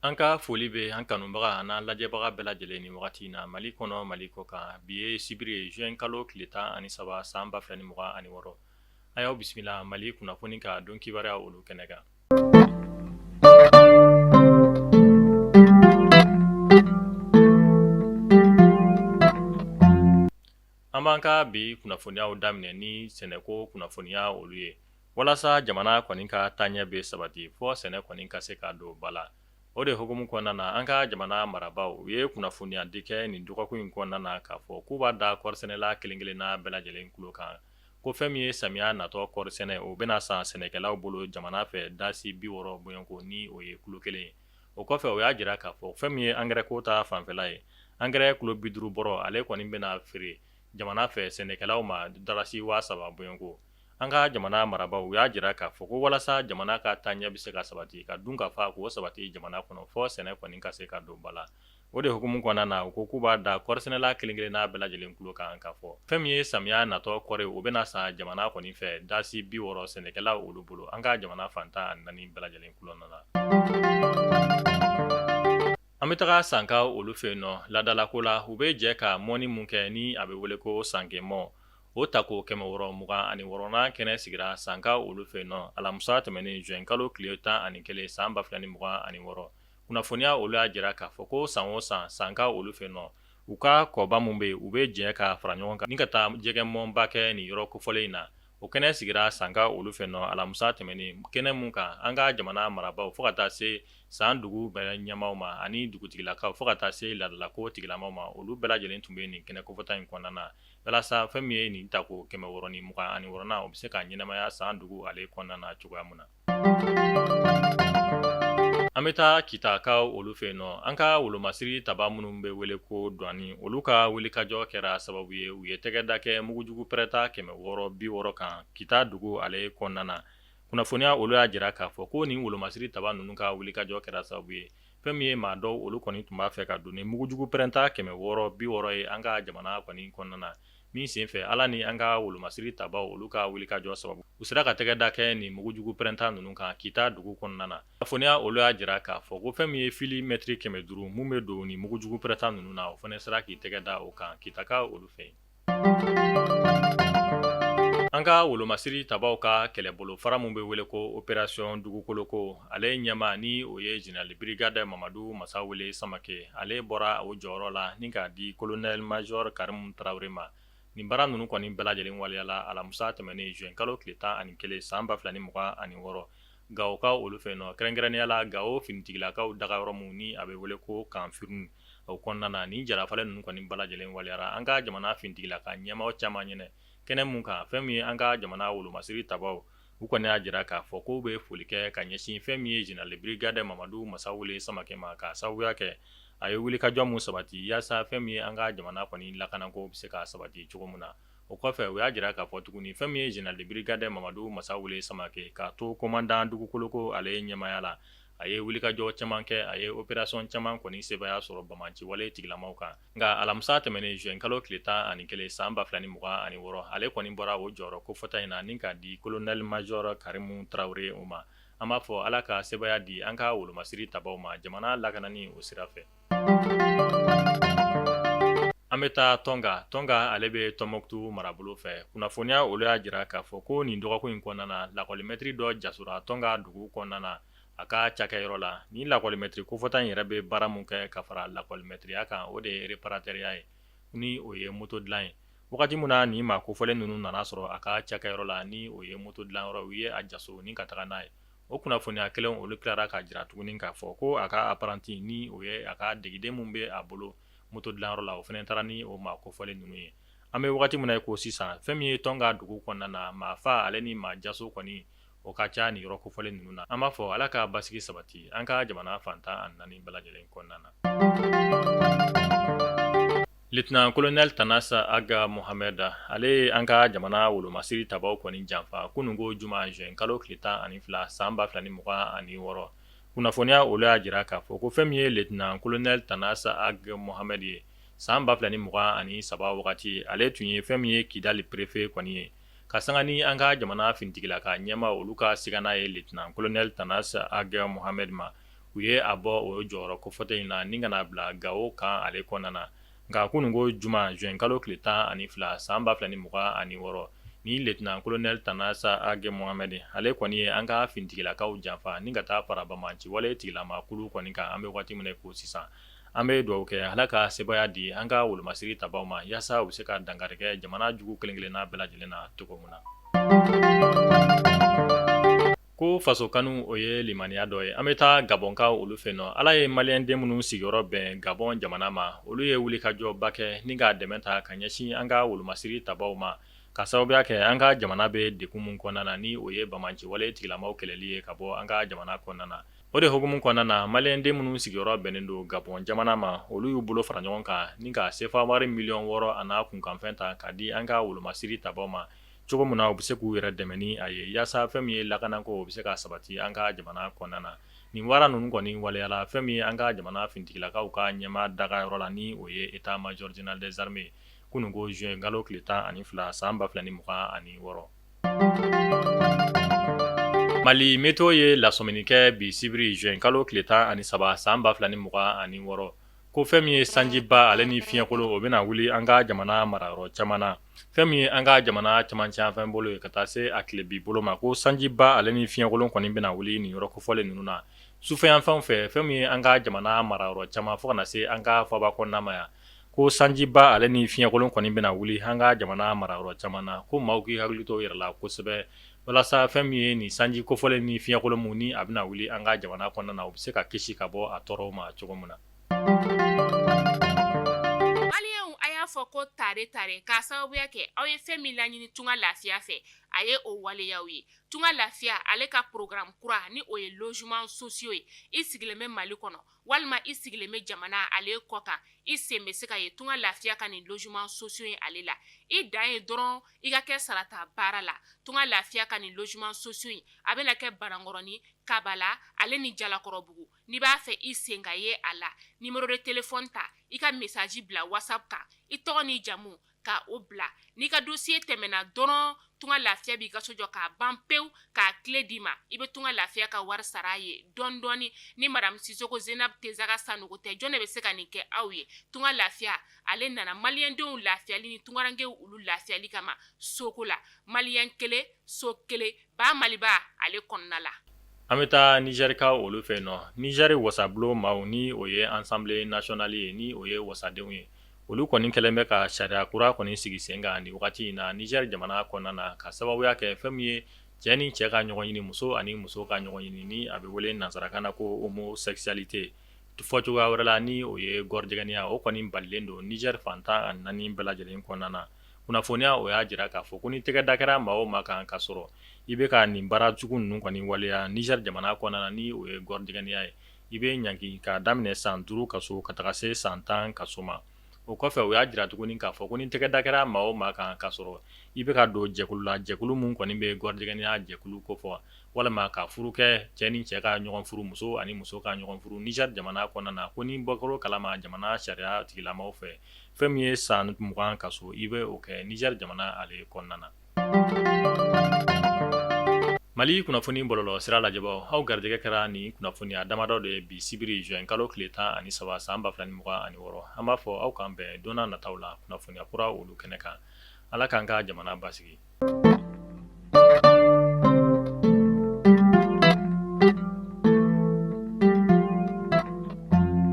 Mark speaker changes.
Speaker 1: An ka foli bɛ an kanubaga an'an lajɛbaga bɛɛ lajɛlen ni wagati in na Mali kɔnɔ, Mali kɔ kan. Bi ye sibiri ye juin kalo tile 13 san 2026. A y'aw bisimila Mali kunnafoni ka don kibaruya olu kɛnɛ kan. An b'an ka bi kunnafoniyaw daminɛ ni sɛnɛko kunnafoniya olu ye. Walasa jamana kɔni ka taaɲɛ bɛ sabati fɔ sɛnɛ kɔni ka se ka don ba la. O de hukumu kɔnɔna na, an ka jamana marabaaw u ye kunnafoniya di kɛ nin dɔgɔkun in kɔnɔna na k'a fɔ k'u b'a da kɔɔrisɛnɛla kelen-kelenna bɛɛ lajɛlen tulo kan ko fɛn min ye samiya natɔ kɔɔrisɛnɛ o bɛna san sɛnɛkɛlaw bolo jamana fɛ dasi 60 bɔɲɔgɔnko ni o ye kilo kelen ye. O kɔfɛ o y'a jira k'a fɔ fɛn min ye angɛrɛ ko ta fanfɛla ye, angɛrɛ kilo 50 bɔrɔ ale kɔni bɛna feere jamana fɛ sɛnɛkɛlaw ma dalasi 3000 bɔɲɔgɔnko. An ka jamana marabaaw u y'a jira k'a fɔ ko walasa jamana ka taaɲɛ bɛ se ka sabati ka dun ka fa k'o sabati jamana kɔnɔ fɔ sɛnɛ kɔni ka se ka don ba la. O de hukumu kɔnɔna na u ko k'u b'a da kɔɔrisɛnɛla kelen-kelenna bɛɛ lajɛlen tulo kan k'a fɔ fɛn min ye samiya natɔ kɔɔri o bɛna san jamana kɔni fɛ dasi 60 sɛnɛkɛlaw olu bolo an ka jamana fan 14 bɛɛ lajɛlen kɔnɔna na. An bɛ taga Sankaw olu fɛ yen nɔ laadalako la u bɛ jɛ ka mɔni min kɛ ni a bɛ wele ko sankemɔ o tako 626nan kɛnɛ sigira Sankaw olu fɛ yen nɔ alamisa tɛmɛnen juin kalo tile 11 san 2026. Kunnafoniya olu y'a jira k'a fɔ ko san o san Sankaw olu fɛ yen nɔ u ka kɔba min bɛ yen u bɛ jɛ ka fara ɲɔgɔn kan ni ka taa jɛgɛmɔnba kɛ nin yɔrɔ kofɔlen in na. O kɛnɛ sigira Sankaw olu fɛ yen nɔ alamisa tɛmɛnen kɛnɛ min kan an ka jamana marabaaw fo ka taa se san dugu bɛɛ ɲɛmaaw ma ani dugutigilakaw fo ka taa se laadalako tigilamaw ma olu bɛɛ lajɛlen tun bɛ nin kɛnɛ kofɔta in kɔnɔna na walasa fɛn min ye nin tako 626nan o bɛ se ka ɲɛnamaya san dugu ale kɔnɔna na cogoya min na. An bɛ taa Kitakaw olu fɛ yen nɔ an ka wolomasiri taba minnu bɛ wele ko duwani olu ka wulikajɔ kɛra sababu ye u ye tɛgɛ da kɛ mugujugu pɛrɛta 660 kan Kita dugu ale kɔnɔna na. Kunnafoniya olu y'a jira k'a fɔ ko nin wolomasiri taba ninnu ka wulikajɔ kɛra sababu ye fɛn min ye maa dɔw olu kɔni tun b'a fɛ ka don ni mugujugu pɛrɛnta 660 ye an ka jamana kɔni kɔnɔna na min senfɛ Ala ni an ka wolomasiri tabaw olu ka wulikajɔ sababu u sera ka tɛgɛ da kɛ nin mugujugu pɛrɛnta ninnu kan Kita dugu kɔnɔna na. Kunnafoniya olu y'a jira k'a fɔ ko fɛn min ye fili mɛtiri 500 min bɛ don nin mugujugu pɛrɛnta ninnu na o fana sera k'i tɛgɛ da o kan Kitakaw olu fɛ yen. An ka wolomasiri tabaw ka kɛlɛbolofara min bɛ wele ko opération dugukoloko ale ɲɛmaa ni o ye général de brigade Mamadu Masawele Samake ale bɔra o jɔyɔrɔ la ni k'a di colonel major Karimu Tarawele ma. Nin baara ninnu kɔni bɛɛ lajɛlen waleyala alamisa tɛmɛnen juin kalo tile 11 san 2026 Gawokaw olu fɛ yen nɔ kɛrɛnkɛrɛnnenya la Gawo finitigilakaw dagayɔrɔ min ni a bɛ wele ko camp Firun o kɔnɔna na nin jalafalen ninnu kɔni bɛɛ lajɛlen waleyara an ka jamana finitigilaka ɲɛmaa caman ɲɛna kɛnɛ min kan fɛn min ye an ka jamana wolomasiri tabaw u kɔni y'a jira k'a fɔ k'u bɛ foli kɛ ka ɲɛsin fɛn min ye général de brigade Mamadu Masawele Samake ma k'a sababuya kɛ a ye wulikajɔ min sabati yaasa fɛn min ye an ka jamana kɔni lakanako bɛ se ka sabati cogo min na. O kɔfɛ u y'a jira k'a fɔ tuguni fɛn min ye général de brigade Mamadu Masawele Samake k'a to commandant dugukoloko ale ɲɛmaaya la a ye wulikajɔ caman kɛ a ye opération caman kɔni sebaaya sɔrɔ banbaanciwale tigilamaw kan nka alamisa tɛmɛnen juin kalo tile 11 san 2026 ale kɔni bɔra o jɔyɔrɔ kofɔta in na ni k'a di colonel major Karimu Tarawele o ma. An b'a fɔ Ala ka sebaaya di an ka wolomasiri tabaw ma jamana lakanani o sira fɛ. An bɛ taa Tɔnka. Tɔnka ale bɛ Tɔnbɔkutu marabolo fɛ. Kunnafoniya olu y'a jira k'a fɔ ko nin dɔgɔkun in kɔnɔna na lakɔlimɛtiri dɔ jasora Tɔnka dugu kɔnɔna na a ka cakɛyɔrɔ la. Nin lakɔlimɛtiri kofɔta in yɛrɛ bɛ baara min kɛ ka fara lakɔlimɛtiriya kan o de ye réparateurya ye ni o ye moto dilan ye. Wagati min na nin maa kofɔlen ninnu nana sɔrɔ a ka cakɛyɔrɔ la ni o ye moto dilanyɔrɔ u ye a jaso ni ka taga n'a ye. O kunnafoniya kelen olu tilara k'a jira tuguni k'a fɔ ko a ka apprenti ni o ye a ka degeden min bɛ a bolo moto dilanyɔrɔ la o fana taara ni o maa kofɔlen ninnu ye. An bɛ wagati min na i ko sisan fɛn min ye Tɔnka dugu kɔnɔna na maa fa ale ni maa jaso kɔni o ka ca nin yɔrɔ kofɔlen ninnu na. An b'a fɔ Ala ka basigi sabati an ka jamana fan 14 bɛɛ lajɛlen kɔnɔna na. Lieutenant colonel Tanasa Ag Mohamed ale ye an ka jamana wolomasiri tabaw kɔni janfa kununko juma juin kalo tile 12 san 2026. Kunnafoniya olu y'a jira k'a fɔ ko fɛn min ye lieutenant colonel Tanasa Ag Mohamed ye san 2023 wagati ale tun ye fɛn min ye Kidali préfet kɔni ye ka sanga ni an ka jamana finitigilaka ɲɛmaa olu ka sigana ye lieutenant colonel Tanasa Ag Mohamed ma. U ye a bɔ o jɔyɔrɔ kofɔlen in na ni ka n'a bila Gawo kan ale kɔnɔna na. Nka kunun ko juma juin kalo tile 12 san 2026, ni lieutenant colonel Tanasa Ag Mohamed ale kɔni ye an ka finitigilakaw janfa ni ka taa fara banbaanci wale tigilama kulu kɔni kan. An bɛ waati min na ko sisan, an bɛ dugawu kɛ Ala ka sebaaya di an ka wolomasiri tabaw ma yaasa u bɛ se ka dankari kɛ jamana jugu kelen-kelenna bɛɛ lajɛlen na cogo min na. Ko faso kanu o ye limaniya dɔ ye. An bɛ taa Gabɔnkaw olu fɛ nɔ. Ala ye maliyɛnden minnu sigiyɔrɔ bɛn Gabɔn jamana ma, olu ye wulikajɔba kɛ ni ka dɛmɛ ta ka ɲɛsin an ka wolomasiri tabaw ma, ka sababuya kɛ an ka jamana bɛ degun min kɔnɔna na, ni o ye banbaanci wale tigilamaw kɛlɛli ye ka bɔ an ka jamana kɔnɔna na. O de hukumu kɔnɔna na, maliyɛnden minnu sigiyɔrɔ bɛnnen don Gabɔn jamana ma, olu y'u bolo fara ɲɔgɔn kan ni ka sefa wari miliyɔn 6 a n'a kunkanfɛn ta ka di an ka wolomasiri tabaw ma, cogo min na u bɛ se k'u yɛrɛ dɛmɛ ni a ye yaasa fɛn min ye lakanako o bɛ se ka sabati an ka jamana kɔnɔna na. Nin wara ninnu kɔni waleyala fɛn min ye an ka jamana finitigilakaw ka ɲɛmaa dagayɔrɔ la, ni o ye état major général des armées, kunun ko juin kalo tile 12 san 2026. Mali Météo ye lasɔmini kɛ bi sibiri juin kalo tile 13 san 2026, ko fɛn min ye sanjiba ale ni fiɲɛkolon, o bɛna wuli an ka jamana marayɔrɔ caman na. Fɛn min ye an ka jamana camancɛyanfan bolo ye ka taa se a tilebin bolo ma, ko sanjiba ale ni fiɲɛkolon kɔni bɛna wuli nin yɔrɔ kofɔlen ninnu na sufɛyanfanw fɛ. Fɛn min ye an ka jamana marayɔrɔ caman fo ka na se an ka faaba kɔnɔna ma yan, ko sanjiba ale ni fiɲɛkolon kɔni bɛna wuli an ka jamana marayɔrɔ caman na, ko maaw k'i hakili to yɛrɛ la kosɛbɛ walasa fɛn min ye nin sanji kofɔlen ni fiɲɛkolon min ni a bɛna wuli an ka jamana kɔnɔna na, u bɛ se ka kisi ka bɔ a tɔɔrɔw ma cogo min na.
Speaker 2: Maliyɛnw, a y'a fɔ ko tare tare k'a sababuya kɛ aw ye fɛn min laɲini Tunga Lafiya fɛ, a ye o waleyaw ye. Tunga Lafiya ale ka programme kura, ni o ye logement sociaux ye, i sigilen bɛ Mali kɔnɔ walima i sigilen bɛ jamana ale kɔ kan, i sen bɛ se ka ye Tunga Lafiya ka nin logement sociaux ye ale la. I dan ye dɔrɔn i ka kɛ sarata baara la. Tunga Lafiya ka nin logement sociaux in, a bɛna kɛ Banankɔrɔni, Kabala ale ni Jalakɔrɔbugu. N'i b'a fɛ i sen ka ye a la, numéro de téléphone ta, i ka message bila WhatsApp kan, i tɔgɔ n'i jamu ka o bila. N'i ka dossier tɛmɛna dɔrɔn, Tunga Lafiya b'i ka so jɔ k'a ban pewu, k'a clé d'i ma. I bɛ Tunga Lafiya ka wari sara a ye dɔɔni dɔɔni. Ni madame Sisoko Zenab Tezaga Sanogo tɛ, jɔn de bɛ se ka nin kɛ aw ye? Tunga Lafiya ale nana maliyɛndenw lafiyali ni tungarankew olu lafiyali kama soko la. Maliyɛn kelen, so kelen, ba Maliba ale kɔnɔna la.
Speaker 1: An bɛ taa Nizɛrikaw olu fɛ yen nɔ. Nizɛri wasabulon maaw, ni o ye Assemblée nationale ye, ni o ye wasadenw ye, olu kɔni kɛlen bɛ ka sariya kura kɔni sigi sen kan nin wagati in na Nizɛri jamana kɔnɔna na, ka sababuya kɛ fɛn min ye cɛ ni cɛ ka ɲɔgɔn ɲini, muso ani muso ka ɲɔgɔn ɲini, ni a bɛ wele nansarakan na ko homosexualité, fɔ cogoya wɛrɛ la ni o ye gɔrɔjɛgɛniya, o kɔni balilen don Nizɛri fan 14 bɛɛ lajɛlen kɔnɔna na. Kunnafoniya o y'a jira k'a fɔ ko ni tɛgɛ da kɛra maa o maa kan ka sɔrɔ i bɛ ka nin baara jugu ninnu kɔni waleya Nizɛri jamana kɔnɔna na, ni o ye gɔrɔjɛgɛniya ye, i bɛ ɲangi k'a daminɛ san 5 kaso ka taga se san 10 kaso ma. O kɔfɛ, u y'a jira tuguni k'a fɔ ko ni tɛgɛ da kɛra maa o maa kan ka sɔrɔ i bɛ ka don jɛkulu la, jɛkulu min kɔni bɛ gɔrɔjɛgɛniya jɛkulu kofɔ, walima ka furu kɛ, cɛ ni cɛ ka ɲɔgɔn furu, muso ani muso ka ɲɔgɔn furu Nizɛri jamana kɔnɔna na, ko ni bɔkɛr'o kalama jamana sariya tigilamaw fɛ, fɛn min ye san 20 kaso, i bɛ o kɛ Nizɛri jamana ale kɔnɔna na. Mali kunnafoni bɔlɔlɔ sira lajɛbaw, aw garijɛgɛ kɛra nin kunnafoniya damadɔ de ye bi sibiri juin kalo tile 13 san 2026. An b'a fɔ aw k'an bɛn don nataw la kunnafoniya kura olu kɛnɛ kan. Ala k'an ka jamana basigi.